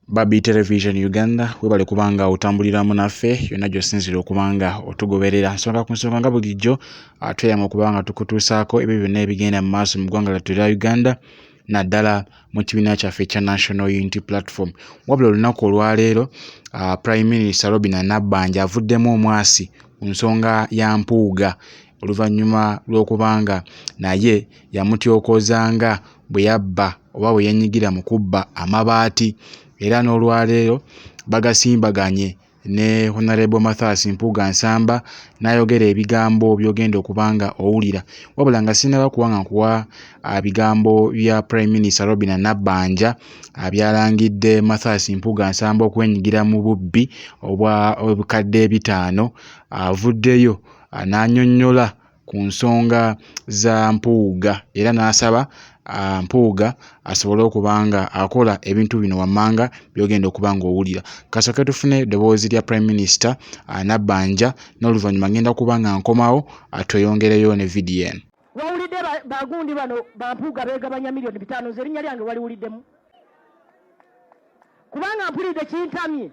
Babi Television Uganda, webale kubanga otambuliramu naffe yonna gy'osinziira okuba nga otugoberera nsonga ku nsonga. Nga bulijjo tweyama okuba nga tukutuusaako ebyo byonna ebigenda mu maaso mu ggwanga lyattu erya Uganda, naddala mu kibiina kyaffe ekya National Unity Platform. Wabula olunaku olwaleero Prime Minister Robinah Nabbanja avuddemu omwasi ku nsonga ya Mpuuga, oluvannyuma lw'okubanga naye yamutyokozanga bwe yabba oba bwe yenyigira mu kubba amabaati, era n'olwaleero bagasimbaganye ne Honorable Mathias Mpuuga Nsamba n'ayogera ebigambo by'ogenda okuba nga owulira. Wabula nga sinnaba kuba nga nkuwa bigambo bya Prime Minister Robinah Nabbanja by'alangidde Mathias Mpuuga Nsamba okwenyigira mu bubbi obwa obukadde 500, avuddeyo n'annyonnyola ku nsonga za Mpuuga era n'asaba Mpuuga asobole okuba nga akola ebintu bino wammanga by'ogenda okuba ng'owulira. Kasooke tufune eddoboozi lya Prime Minister Nabbanja, n'oluvannyuma ngenda kuba nga nkomawo tweyongereyo ne vidiyo eno. Wawulidde bagundi bano bampuuga beegabanya miliyoni 5? Nze erinnya lyange waliwuliddemu? Kubanga mpulidde kintamye.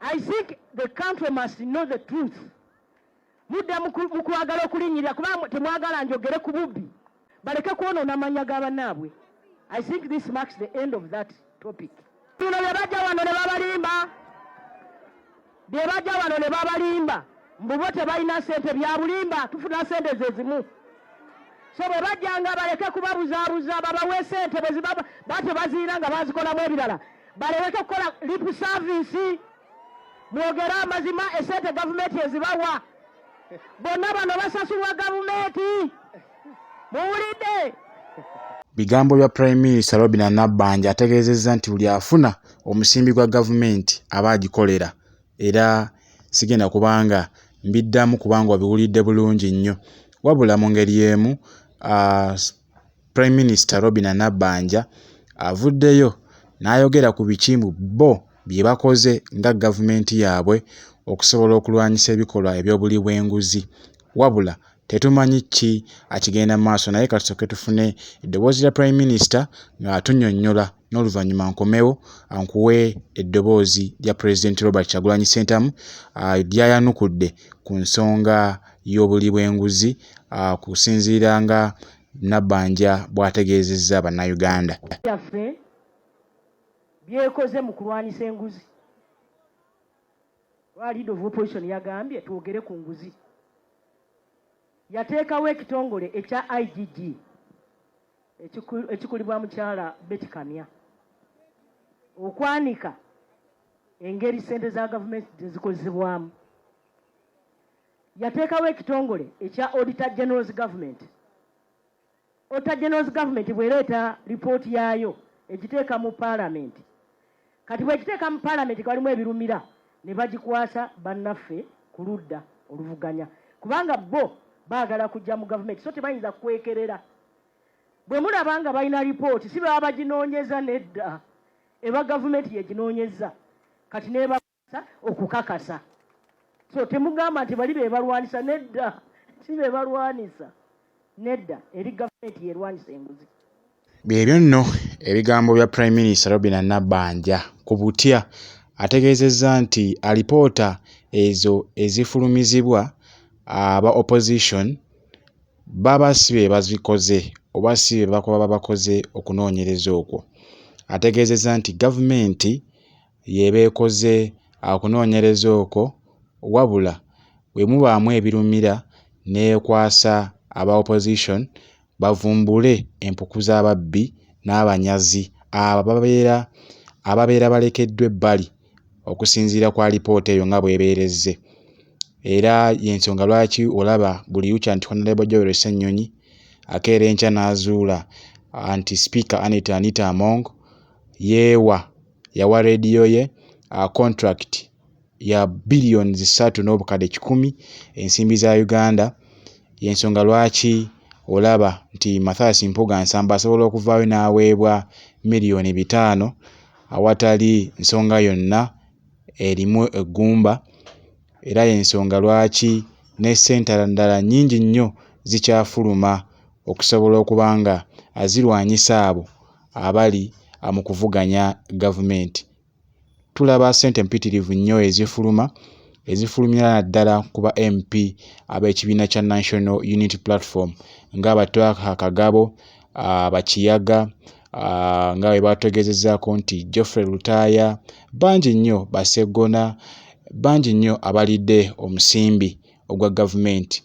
I think the country must know the truth. Mudda mu kwagala okulinnyirira kubanga temwagala njogere ku bubbi. Baleke kwonoona amannya ga bannaabwe. I think this marks the end of that topic. Bino bye bajja wano ne babalimba, bye bajja wano ne babalimba mbu bo tebalina ssente, bya bulimba. Tufuna ssente ze zimu. So bwe bajjanga baleke kubabuzaabuza, babawe ssente. Bwe ziba ba tebaziina nga bazikolamu ebirala, baleke kukola lip service. Mwogere amazima, essente gavumenti ezibawa. Bonna bano basasulwa gavumenti, muwulidde? Bigambo bya Prime Minister Robinah Nabbanja, ategeezezza nti buli afuna omusimbi gwa gavumenti aba agikolera, era sigenda kubanga mbiddamu kubanga obiwulidde bulungi nnyo. Wabula mu ngeri y'emu Prime Minister Robinah Nabbanja avuddeyo n'ayogera ku biki bo bye bakoze nga gavumenti yaabwe okusobola okulwanyisa ebikolwa eby'obuli bw'enguzi. Wabula tetumanyi ki akigenda mu maaso, naye katusooke tufune eddoboozi lya Prime Minister ng'atunnyonnyola, n'oluvannyuma nkomewo nkuwe eddoboozi lya Pulezidenti Robert Kyagulanyi Ssentamu lyayanukudde ku nsonga y'obuli bw'enguzi kusinziira nga Nabbanja bw'ategeezezza Bannayuganda. Yaffe byekoze mu kulwanyisa enguzi. Lwa leader of opposition yagambye twogere ku nguzi, yateekawo ekitongole ekya IGG ekikulibwa mukyala Betty Kamya okwanika engeri ssente za gavumenti gye zikozesebwamu. Yateekawo ekitongole ekya Auditor General's government. Auditor General's government bw'ereeta lipooti yaayo, egiteeka mu paalamenti. Kati bw'egiteeka mu paalamenti, walimu ebirumira ne bagikwasa bannaffe ku ludda oluvuganya, kubanga bo baagala kujja mu gavumenti, so tebayinza kwekerera. Bwe mulaba nga balina lipooti, si baba baginoonyeza, nedda, eba gavumenti yeginoonyeza, kati nebakwasa okukakasa. So temugamba nti bali be balwanisa, nedda, si be balwanisa, nedda, eri gavumenti yerwanyisa enguzi. Byebyo nno ebigambo bya Prime Minister Robinah Nabbanja ku butya ategeezezza nti alipoota ezo ezifulumizibwa aba opposition baba si be bazikoze oba si be baba bakoze okunoonyereza okwo. Ategeezezza nti gavumenti y'eba ekoze okunoonyereza okwo, wabula bwe mubaamu ebirumira n'ekwasa aba opposition bavumbule empuku z'ababbi n'abanyazi abo ababeera balekeddwa ebbali okusinziira ku alipoota eyo nga bw'ebeerezze. Era y'ensonga lwaki olaba buli lukya nti Honorable Joel Ssennyonyi akeera enkya n'azuula nti Sipiika Annet Anita Among yeewa yawa rediyo ye contract ya 3.1 billion ensimbi za Uganda. Y'ensonga lwaki olaba nti Mathias Mpuuga Nsamba asobola okuvaayo n'aweebwa 5 miliyoni awatali nsonga yonna erimu eggumba. Era y'ensonga lwaki ne ssente endala nnyingi nnyo zikyafuluma okusobola okuba nga zirwanyisa abo abali mu kuvuganya gavumenti. Tulaba ssente mpitirivu nnyo ezifuluma, ezifulumira naddala ku ba MP ab'ekibiina kya National Unity Platform nga ba Twaha Kagabo, Bakiyaga, nga bwe baategeezezzaako nti Geoffrey Lutaaya, bangi nnyo ba Sseggona, bangi nnyo abalidde omusimbi ogwa gavumenti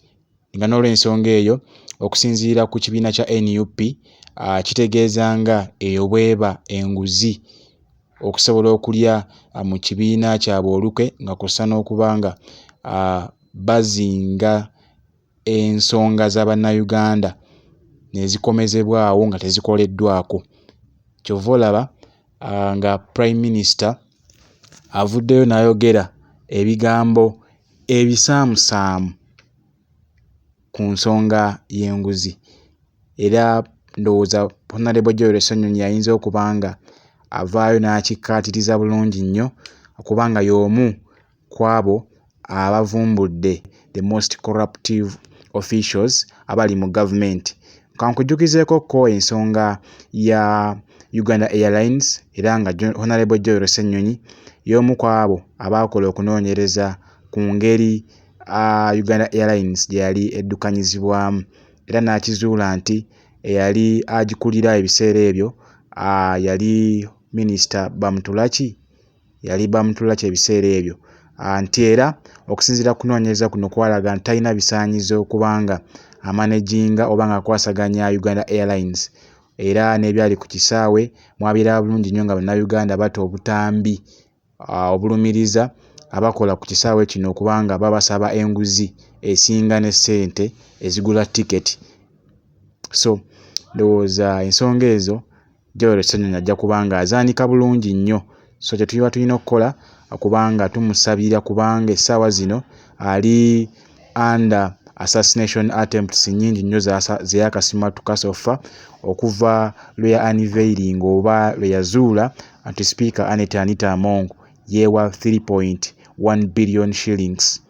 nga n'olwensonga eyo okusinziira ku kibiina kya NUP kitegeeza nga eyo bw'eba enguzi okusobola okulya mu kibiina kyabwe olukwe nga kw'ossa n'okuba nga bazinga ensonga za Bannayuganda ne zikomezebwawo nga tezikoleddwako. Ky'ova olaba nga Prime Minister avuddeyo n'ayogera ebigambo ebisaamusaamu ku nsonga y'enguzi era ndowooza Honorable Joel Ssenyonyi ayinza okuba nga avaayo n'akikkaatiriza bulungi nnyo kubanga y'omu ku abo abavumbudde the most corruptive officials abali mu gavumenti. Ka nkujjukizeeko ko ensonga ya Uganda Airlines era nga Honorable Joel Ssenyonyi y'omu ku abo abaakola okunoonyereza ku ngeri Uganda Airlines gye yali eddukanyizibwamu era n'akizuula nti eyali agikulira ebiseera ebyo yali minisita Bamuturaki, yali Bamuturaki ebiseera ebyo nti era okusinziira ku kunoonyereza kuno kwalaga nti talina bisaanyizo kubanga amanaginga oba ng'akwasaganya Uganda Airlines era n'ebyali ku kisaawe mwabiraba bulungi nnyo nga Bannayuganda bata obutambi obulumiriza abakola ku kisaawe kino okubanga babasaba enguzi esinga ne ssente ezigula tiketi. So ndowooza ensonga ezo Joel Ssenyonyi ajja kuba nga azaanika bulungi nnyo. So kye tuba tulina okukola kubanga tumusabira kubanga essaawa zino ali under assassination attempts nnyingi nnyo ze yaakasimatuka so far okuva lwe ya unveiling oba lwe yazuula nti Sipiika Annet Anita Among yeewa 3.1 billion shillings.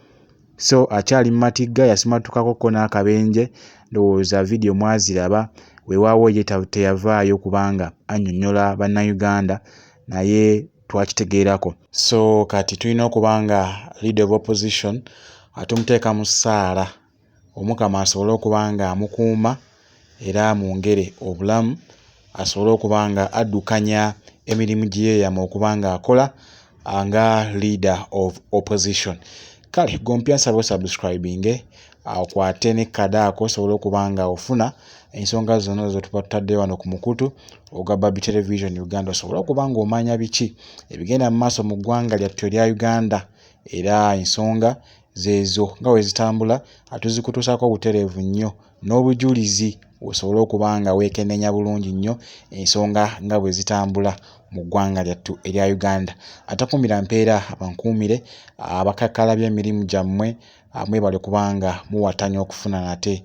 So akyali mu matigga yasimatukako n'akabenje ndowooza vidiyo mwaziraba weewaawo ye teyavaayo kubanga annyonnyola Bannayuganda naye twakitegeerako. So kati tulina okuba nga leader of opposition tumuteeka mu ssaala Omukama asobole okuba nga amukuuma era amwongere obulamu asobole okuba nga addukanya emirimu gye yeeyama okuba ng'akola nga leader of opposition. Kale gwe omupya nsaba osubscribinge okwate ne kkade ako osobole okuba nga ofuna ensonga zonna ze tuba tutadde wano ku mukutu ogwa Barbie Television Uganda osobole okuba ng'omanya biki ebigenda mu maaso mu ggwanga lyattu erya Uganda era ensonga zeezo nga bwe zitambula tuzikutuusaako butereevu nnyo n'obujulizi osobole okuba nga weekenneenya bulungi nnyo ensonga nga bwe zitambula mu ggwanga lyattu erya Uganda. Atakuumira mpeera abankuumire abakakkalabya emirimu gyammwe mwebale kubanga muwatanya okufuna nate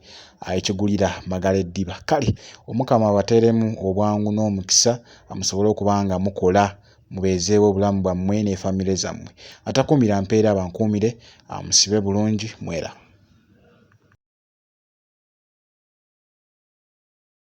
ekigulira magala eddiba. Kale Omukama abateeremu obwangu n'omukisa musobole okuba nga mukola mubeezeewo obulamu bwammwe ne famire zammwe. Atakuumira mpeera abankuumire musibe bulungi mwera.